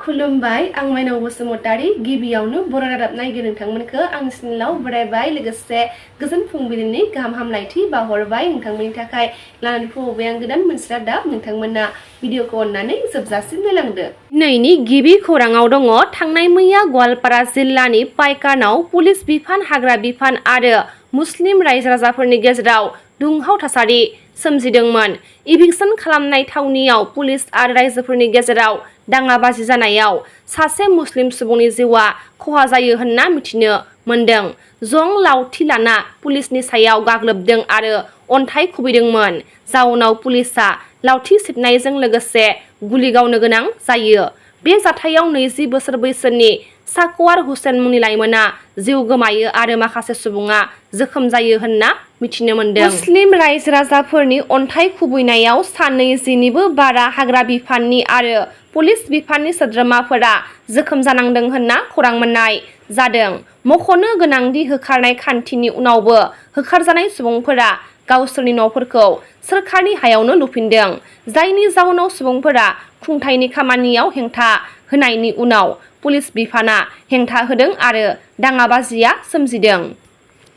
खुलुमबाय आं माइनाव बसुमतारी गिबियावनो बर' रादाब नायगिरि नोंथांमोनखौ आंनि चेनेलाव बरायबाय लोगोसे गोजोन फुंबिलिनि गाहाम हामलायथि बावहरबाय नोंथांमोननि थाखाय लानानै फैबाय आं गोदान मोनसे रादाब नोंथांमोना भिडिअखौ अननानै जोबजासिम नायलांदो। दिनैनि गिबि खौराङाव दङ थांनाय मैया गवालपारा जिल्लानि पाइकानाव पुलिस बिफान हाग्रा बिफान आरो मुस्लिम रायजो राजाफोरनि गेजेराव दुंहाव थासारि सोमजिदोंमोन। इभिक्सन खालामनाय थावनियाव पुलिस आरो रायजोफोरनि गेजेराव दाङाबाजि जानायाव सासे मुस्लिम सुबुंनि जिउआ खहा जायो होनना मिथिनो मोन्दों। जं लावथि लाना पुलिसनि सायाव गाग्लोबदों आरो अन्थाइ खुबैदोंमोन। जाउनाव पुलिसआ लावथि सिबनायजों लोगोसे गुलि गावनो गोनां जायो। बे जाथायाव 20 बोसोर बैसोनि साकवार हुसेन मुंनि लाइमोना जिउ गोमायो आरो माखासे सुबुङा जोखोम जायो होनना मिथिनो मोन्दों। मुस्लिम रायजो राजाफोरनि अन्थाइ खुबैनायाव सा 20निबो बारा हाग्रा बिफाननि आरो पुलिस बिफाननि सोद्रोमाफोरा जोखोम जानांदों होनना खौरां मोननाय जादों। मख'नो गोनांदि होखारनाय खान्थिनि उनावबो होखारजानाय सुबुंफोरा गावसोरनि न'फोरखौ सोरखारनि हायावनो लुफिनदों। जायनि जाउनाव सुबुंफोरा खुंथायनि खामानियाव हेंथा होनायनि उनाव पुलिस बिफाना हेंथा होदों आरो दाङाबाजिया सोमजिदों।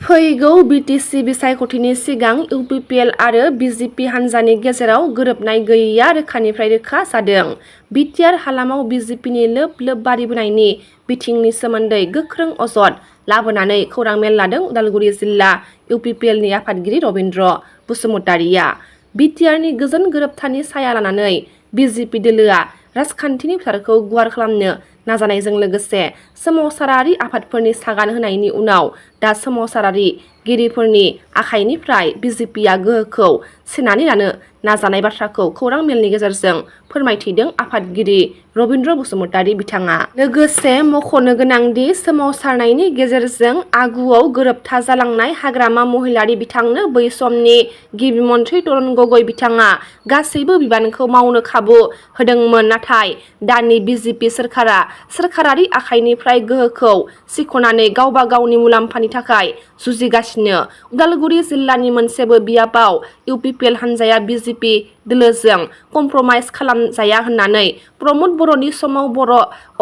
फैगौ बिटिसि बिसायख'थिनि सिगां इउपिपिएल आरो बिजेपि हान्जानि गेजेराव गोरोबनाय गैयैया रोखानिफ्राय रोखा जादों। बिटिआर हालामाव बिजेपिनि लोब लोब बारिबोनायनि बिथिंनि सोमोन्दै गोख्रों अजद लाबोनानै खौरां मेल लादों उदालगुरि जिल्ला इउपिपिएलनि आफादगिरि रबिन्द्र बसुमतारिया। बिटिआरनि गोजोन गोरोबथानि साया लानानै बिजेपि दोलोआ राजखान्थिनि फोथारखौ गुवार खालामनो नाजानायजों लोगोसे सोमावसारारि आफादफोरनि सागान होनायनि उनाव दा सोमावसारारिगिरिफोरनि आखाइनिफ्राय बिजेपिआ गोहोखौ सेनानै लानो नाजानाय बाथ्राखौ खौरां मेलनि गेजेरजों फोरमायथिदों आफादगिरि रबिन्द्र बसुमतारि बिथाङा। लोगोसे मख'नो गोनांदि सोमावसारनायनि गेजेरजों आगुआव गोरोबथा जालांनाय हाग्रामा महिलारि बिथांनो बै समनि गिबि मन्थ्रि तरुण गगৈ बिथाङा गासैबो बिबानखौ मावनो खाबु होदोंमोन। नाथाय दानि बिजेपि सोरखारा सोरखारारि आखाइनिफ्राय गोहोखौ सिख'नानै गावबा गावनि मुलाम्फानि थाखाय जुजिगासिनो। उदालगुरि जिल्लानि मोनसेबो बियाबाव इउपिपिएल हान्जाया बिजेपि दोलोजों कमप्रमाइज खालामजाया होननानै प्रमद बर'नि समाव बर'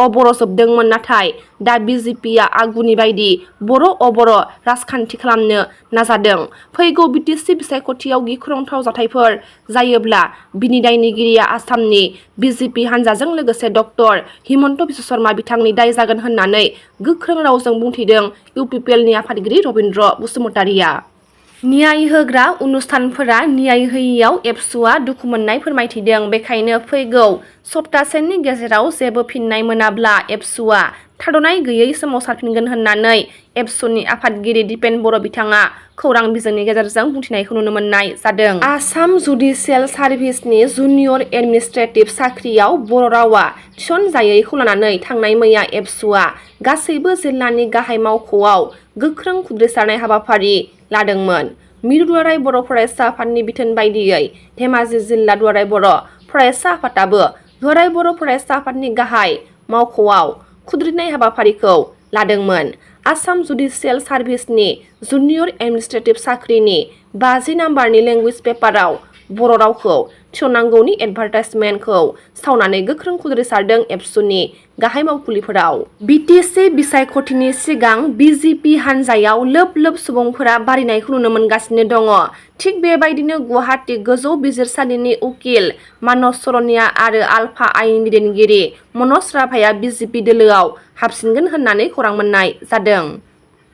अबर' जोबदोंमोन। नाथाय दा बिजेपिआ आगुनि बायदि बर' अबर' राजखान्थि खालामनो नाजादों। फैगौ बिटिसि बिसायख'थियाव गिख्रंथाव जाथायफोर जायोब्ला बिनि दायनिगिरिया आसामनि बिजेपि हान्जाजों लोगोसे डक्टर हिमन्त बिश्व शर्मा बिथांनि दाय जागोन होननानै गोख्रों रावजों बुंथिदों इउपिपिएलनि आफादगिरि रबिन्द्र बसुमतारिया। न्याय होग्रा अनुस्थानफोरा न्याय होयियाव एबसुआ दुखु मोननाय फोरमायथिदों। बेखायनो फैगौ सप्तासेनि गेजेराव जेबो फिननाय मोनाब्ला एबसुआ थाद'नाय गैयै सोमावसारफिनगोन होननानै एबसुनि आफादगिरि दिपेन बर' बिथाङा खौरां बिजोंनि गेजेरजों बुंथिनायखौ नुनो मोननाय जादों। आसाम जुडिसियेल सार्भिसनि जुनियर एडमिनिस्ट्रेटिभ साख्रियाव बर' रावा थिसनजायैखौ लानानै थांनाय मैया एबसुआ गासैबो जिल्लानि गाहाय मावख'आव गोख्रों खुद्रिसारनाय हाबाफारि लादोंमोन। मिरु दुलाराय बर' फरायसा आफादनि बिथोन बायदियै धेमाजि जिल्ला दुलाराय बर' फरायसा आफादाबो दुलाराय बर' फरायसा आफादनि गाहाय मावख'आव खुद्रिनाय हाबाफारिखौ लादोंमोन। आसाम जुडिसियेल सार्भिसनि जुनियर एडमिनिस्ट्रेटिभ साख्रिनि 50 नाम्बारनि लेंगुवेज पेपाराव बर' रावखौ थिसननांगौनि एडभार्टाइजमेन्टखौ सावनानै गोख्रों खुद्रिसारदों एबसुनि गाहाय मावखुलिफोराव। बिटिसि बिसायख'थिनि सिगां बिजेपि हान्जायाव लोब लोब सुबुंफोरा बारिनायखौ नुनो मोनगासिनो दङ। थिग बेबायदिनो गुवाहाटी गोजौ बिजिरसालिनि उकिल मानस सरनिया आरो आलफा आइनि दैदेनगिरि मनज राभाया बिजेपि दोलोआव हाबसिनगोन होननानै खौरां मोननाय जादों।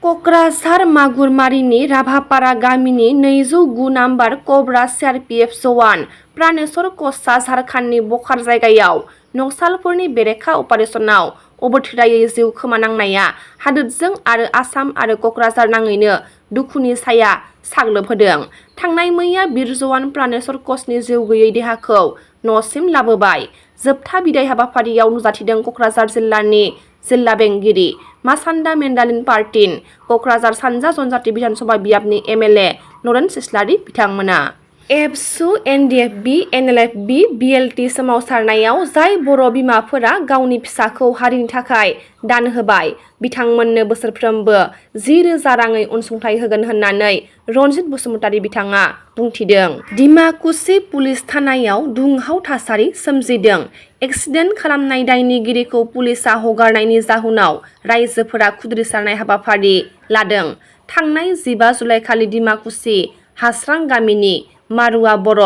क'क्राझार मागुरमारिनि राभापारा गामिनि 209 नाम्बार क'ब्रा सिआरपिएफ जवान प्राणेश्वर कचआ झारखान्डनि बखार जायगायाव नक्सालफोरनि बेरेखा अपारेसनाव अबथिरायै जिउ खोमानांनाया हादोरजों आरो आसाम आरो क'क्राझार नाङैनो दुखुनि साया साग्लोबहोदों। थांनाय मैया बिर जवान प्राणेश्वर कचनि जिउ गैयै देहाखौ न'सिम लाबोबाय। जोबथा बिदाय हाबाफारियाव नुजाथिदों क'क्राझार जिल्लानि जिल्ला बेंगिरि मासान्दा मेन्डालिन पार्टिन क'क्राझार सानजा जनजाति बिधानसभा बियाबनि एमएलए नरेन सिस्लारि बिथांमोना। एबसु एनडिएफबि एनएलएफबि बिएलटि सोमावसारनायाव जाय बर' बिमाफोरा गावनि फिसाखौ हारिनि थाखाय दान होबाय बिथांमोननो बोसोरफ्रोमबो 10,000 राङै अनसुंथाइ होगोन होननानै रनजित बसुमतारी बिथाङा बुंथिदों। डिमाकुसि पुलिस थानायाव दुंहाव थासारि सोमजिदों। एक्सिडेन्ट खालामनाय दायनिगिरिखौ पुलिसा हगारनायनि जाहोनाव रायजोफोरा खुद्रिसारनाय हाबाफारि लादों। थांनाय 15 जुलाइखालि डिमाकुसि हास्रां गामिनि मारुवा बर'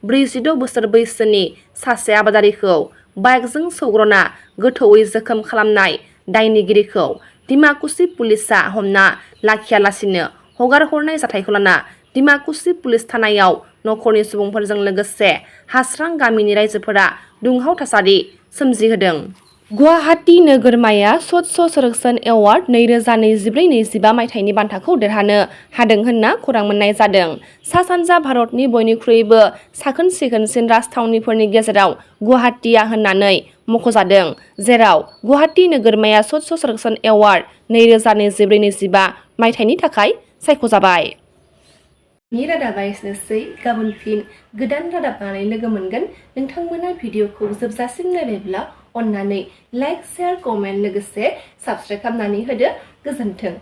46 बोसोर बैसोनि सासे आबादारिखौ बाइकजों सौग्रावना गोथौवै जोखोम खालामनाय दायनिगिरिखौ डिमाकुसि पुलिसा हमना लाखियालासिनो हगारहरनाय जाथायखौ लाना डिमाकुसि पुलिस थानायाव नखरनि सुबुंफोरजों लोगोसे हास्रां गामिनि रायजोफोरा दुंहाव थासारि सोमजिहोदों। गुवाहाटी नोगोरमाया स्वच्छ सर्वेक्षण एवार्ड 2024-25 मायथाइनि बान्थाखौ देरहानो हादों होनना खौरां मोननाय जादों। सा-सानजा भारतनि बयनिख्रुइबो साखोन-सिखोनसिन राजथावनिफोरनि गेजेराव गुवाहाटीआ होननानै मख'जादों, जेराव गुवाहाटी नोगोरमाया स्वच्छ सर्वेक्षण एवार्ड 2024-25 मायथाइनि थाखाय सायख'जाबाय। नि रादाबा एसेनोसै। गाबोन फिन गोदान रादाब लानानै लोगो मोनगोन। नोंथांमोना भिडिअखौ जोबजासिम नायबायब्ला अन्नानै लाइक, शेयार, कमेन्ट लोगोसे साबस्क्राइब खालामनानै होदो। गोजोन्थों।